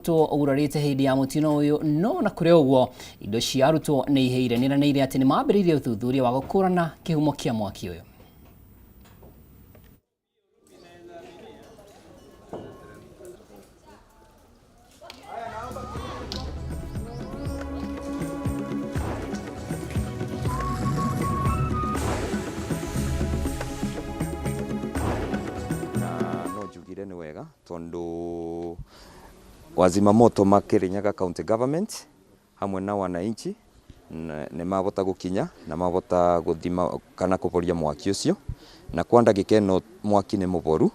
Arutwo ũgurarĩte hĩndĩ ya mũtino ũyũ, no na kũrĩ ũguo indo cia arutwo nĩ ihĩire. Nĩranĩire atĩ nĩ mambĩrĩirie ũthuthuria wa gũkũrana kĩhumo kĩa mwaki ũyũ. Na no njugire nĩ wega tondũ wazima moto ma Kirinyaga County Government hamwe na wananchi nĩ mabota gũkinya na mabota gũthima kana kũboria mwaki ũcio, na kwa ndagĩka ĩno mwaki nĩ mũboru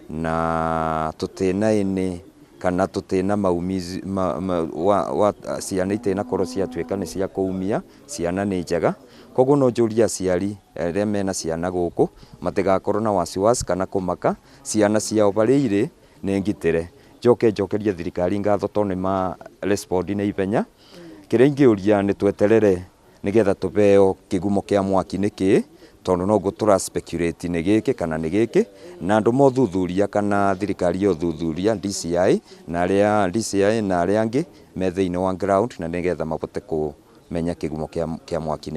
na tũtĩna ĩnĩ kana tũtĩna maumizi ma, ma, wa, wa, ciana itĩnakorwo ciatuĩka nĩ cia kũumia, ciana nĩ njega. Koguo no njũrie aciari arĩa mena ciana gũkũ matigakorwo na wasiwasi kana kũmaka, ciana ciao barĩa irĩ nĩ ngitĩre. Njoke njokerie thirikari ngatho tondũ nĩ ma respond na ihenya. Kĩrĩa ingĩũria nĩ tweterere nĩgetha tũheo kĩgumo kĩa mwaki nĩ kĩĩ, tondũ noguo tũra speculate nĩ gĩkĩ kana nĩ gĩkĩ, na andũ mothuthuria kana thirikari yothuthuria DCI na arĩa DCI na arĩa angĩ me thĩinĩ wa ground, na nĩgetha mabote kũmenya kĩgumo kĩa mwaki.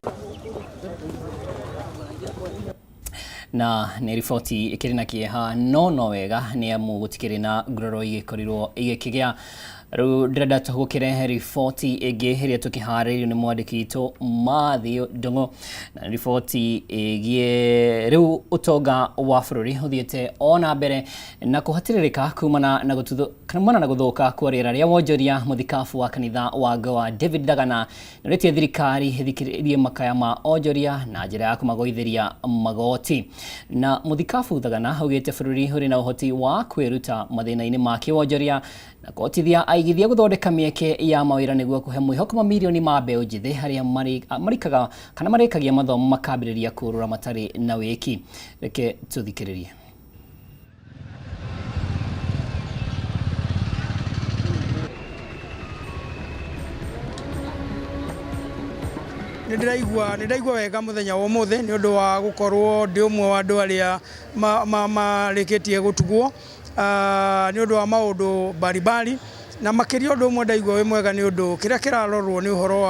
Na nĩ riboti ĩkĩrĩ na kĩeha no no wega nĩ amu gũtikĩrĩ na nguraro igĩkorirwo igĩkĩgĩa. Rĩu ndĩrenda tũhũgũkĩre riboti ĩngĩ ĩrĩa tũkĩharĩirio nĩ mwandĩki witũ Matthew Ndung'u, na nĩ riboti ĩgiĩ rĩu ũtonga wa bũrũri ũthiĩte ona mbere na kũhatĩrĩrĩka kumana na gũthũka kwa rĩera rĩa wonjoria. Mũthikabu wa kanitha wa Goa David Thagana nĩorĩtie thirikari ĩthikĩrĩrie makaya ma onjoria na njĩra ya kũmagũithĩria magoti. Na mũthikabu Thagana augĩte bũrũri ũrĩ na ũhoti wa kwĩruta mathĩna-inĩ ma kĩwonjoria na kũhotithia aigithia gũthondeka mĩeke ya mawĩra nĩguo kũhe mwĩhoko mamirioni ma mbeũ njĩthĩ arĩa marikaga kana marĩkagia mathomo makambĩrĩria kũrũra matarĩ na wĩki. Reke tũthikĩrĩrie. Nĩ ndĩraigua wega mũthenya wa ũmũthĩ nĩ ũndũ wa gũkorwo ndĩ ũmwe wa andũ arĩa marĩkĩtie gũtugwo nĩ ũndũ wa maũndũ mbalimbali, na makĩria ũndũ ũmwe ndaigua wĩ mwega nĩ ũndũ kĩrĩa kĩrarorwo nĩ ũhoro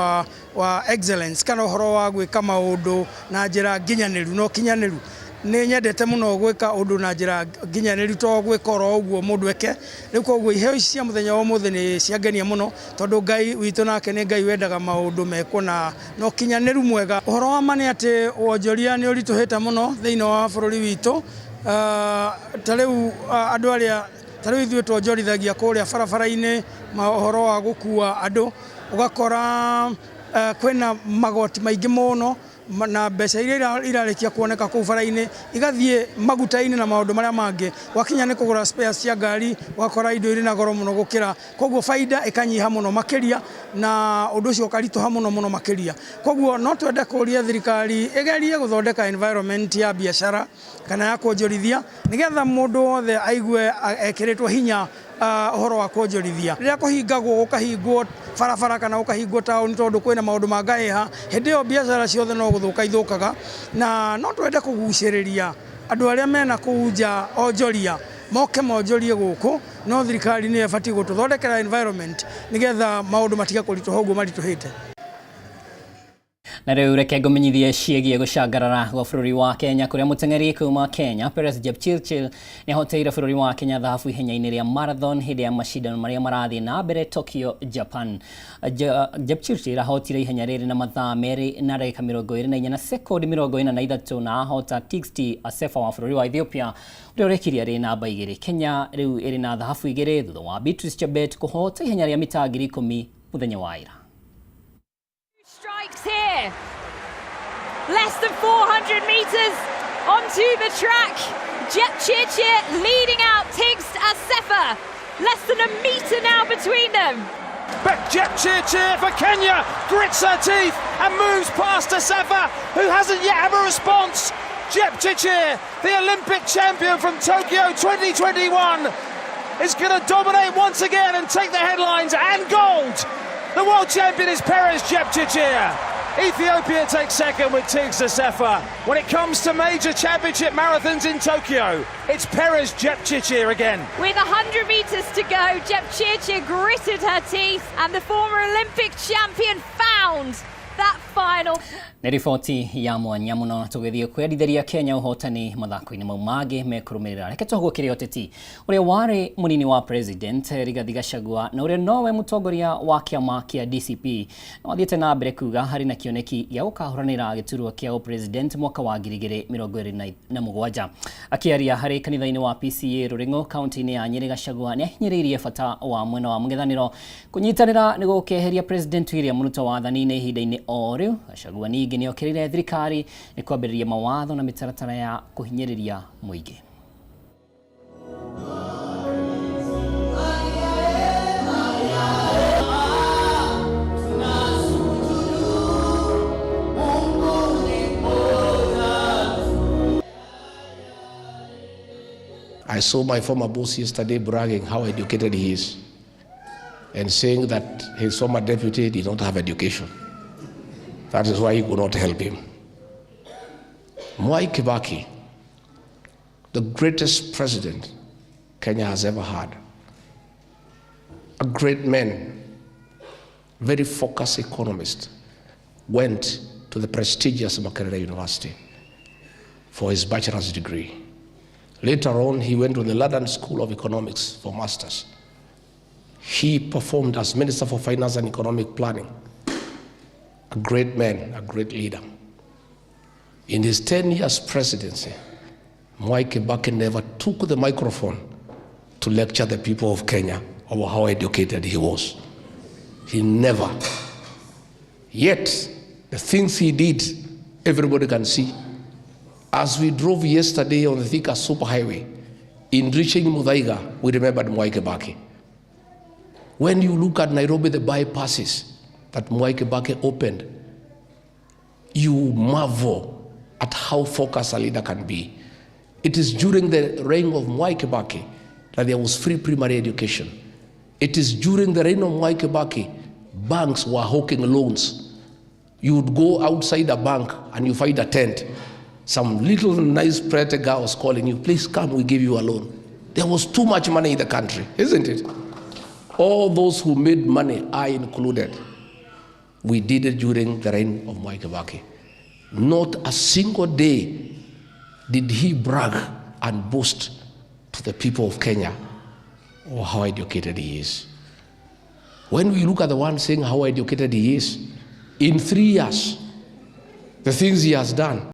wa excellence kana ũhoro wa gwĩka maũndũ na njĩra nginyanĩru na ũkinyanĩru. Nĩ nyendete mũno gwĩka ũndũ na njĩra nginyanĩru to gwĩka oro ũguo mũndũ eke. Rĩu koguo iheo ici cia mũthenya wa ũmũthĩ nĩ ciangenia mũno tondũ Ngai witũ nake nĩ Ngai wendaga maũndũ mekwo na ũkinyanĩru mwega. Ũhoro wa ma nĩ atĩ wonjoria nĩ ũritũhĩte mũno thĩinĩ wa bũrũri witũ. Ta rĩu andũ arĩa ta rĩu ithuĩ twonjorithagia kũrĩa barabara-inĩ ũhoro wa gũkua andũ, ũgakora kwĩna magoti maingĩ mũno na mbeca iria irarĩkia kuoneka kũu bara-inĩ igathiĩ maguta-inĩ na maũndũ marĩa mangĩ. Gwakinya nĩ kũgũra spares cia ngari, ũgakora indo irĩ na goro mũno gũkĩra, koguo baida ĩkanyiha mũno makĩria na ũndũ ũcio ũkaritũha mũno mũno makĩria. Koguo no twende kũria thirikari ĩgerie gũthondeka environment ya biacara kana ya kuonjorithia nĩgetha mũndũ wothe aigue ekĩrĩtwo hinya ũhoro wa kuonjorithia. Rĩrĩa kũhingagwo gũkahingwo barabara kana gũkahingwo taũni tondũ kwĩna maũndũ ma ngahĩha, hĩndĩ ĩyo biacara ciothe no gũthũka ithũkaga, na no twende kũgucĩrĩria andũ arĩa mena kũu nja onjoria moke monjorie gũkũ, no thirikari nĩyo ĩbatiĩ gũtũthondekera environment nĩgetha maũndũ matige kũritũha ũguo maritũhĩte. Na rĩu reke ngũmenyithie ciĩgiĩ gũcangarara gwa bũrũri wa Kenya, kũrĩa mũteng'eri kuma Kenya Peres Jepchirchir nĩ ahoteire bũrũri wa Kenya thahabu ihenya-inĩ rĩa marathon hĩndĩ ya macindano marĩa marathiĩ na mbere Tokyo, Japan. Jepchirchir ahotire ihenya rĩrĩ na mathaa 2 na ndagĩka 24 na sekondi 43, na ahota Tigst Assefa wa bũrũri wa Ethiopia ũrĩa ũrekirie arĩ namba 2. Kenya rĩu ĩrĩ na thahabu 2 thutha wa Beatrice Chebet kũhota ihenya rĩa mita 10,000 mũthenya wa ira. Strikes here. Less than 400 meters onto the track. Jepchirchir leading out Tigst Assefa. Less than a meter now between them. But Jepchirchir for Kenya grits her teeth and moves past Assefa, who hasn't yet had a response. Jepchirchir, the Olympic champion from Tokyo 2021, is going to dominate once again and take the headlines and gold. The world champion is Peres Jepchirchir. Ethiopia takes second with Tigst Assefa. When it comes to major championship marathons in Tokyo, it's Peres Jepchirchir again. With 100 metres to go, Jepchirchir gritted her teeth and the former Olympic champion found that final. Nĩ riboti ya mwanya mũno tũgĩthiĩ kwendithĩria Kenya ũhotani mathako-inĩ mau mangĩ mekũrũmĩrĩra. Reke tũhũgũkĩre ũteti. Ũrĩa warĩ mũnini wa president Rigathi Gachagua na ũrĩa nowe mũtongoria wa kĩama kĩa DCP no athiĩte na mbere kuga harĩ na kĩoneki gĩa gũkahũranĩra gĩturwa kĩa ũpresident mwaka wa 2027. Akĩaria harĩ kanitha-inĩ wa PCEA Rũrĩng'ũ kaunti-inĩ ya Nyĩrĩ, Gachagua nĩ ahinyĩrĩirie bata wa mwena wa mũng'ethanĩro kũnyitanĩra nĩguo gũkeheria President William Ruto wathani-inĩ ihinda-inĩ o rĩu. Gachagua ningĩ nĩ okĩrĩire thirikari nĩ kwambĩrĩria mawatho na mĩtaratara ya kũhinyĩrĩria mũingĩ. I saw my former boss yesterday bragging how educated he is and saying that his former deputy did not have education. That is why he could not help him. Mwai Kibaki, the greatest president Kenya has ever had, a great man, very focused economist, went to the prestigious Makerere University for his bachelor's degree. Later on, he went to the London School of Economics for masters. He performed as Minister for Finance and Economic Planning. A great man, a great leader. In his 10 years presidency, Mwai Kibaki never took the microphone to lecture the people of Kenya over how educated he was. He never. Yet, the things he did, everybody can see. As we drove yesterday on the Thika Superhighway, in reaching Muthaiga, we remembered Mwai Kibaki. When you look at Nairobi, the bypasses that Mwai Kibaki opened, you marvel at how focused a leader can be. It is during the reign of Mwai Kibaki that there was free primary education. It is during the reign of Mwai Kibaki, banks were hawking loans. You would go outside a bank and you find a tent. Some little nice pretty girl was calling you, please come, we give you a loan. There was too much money in the country, isn't it? All those who made money, I included, we did it during the reign of Mwai Kibaki. Not a single day did he brag and boast to the people of Kenya or how educated he is. When we look at the one saying how educated he is, in 3 years, the things he has done,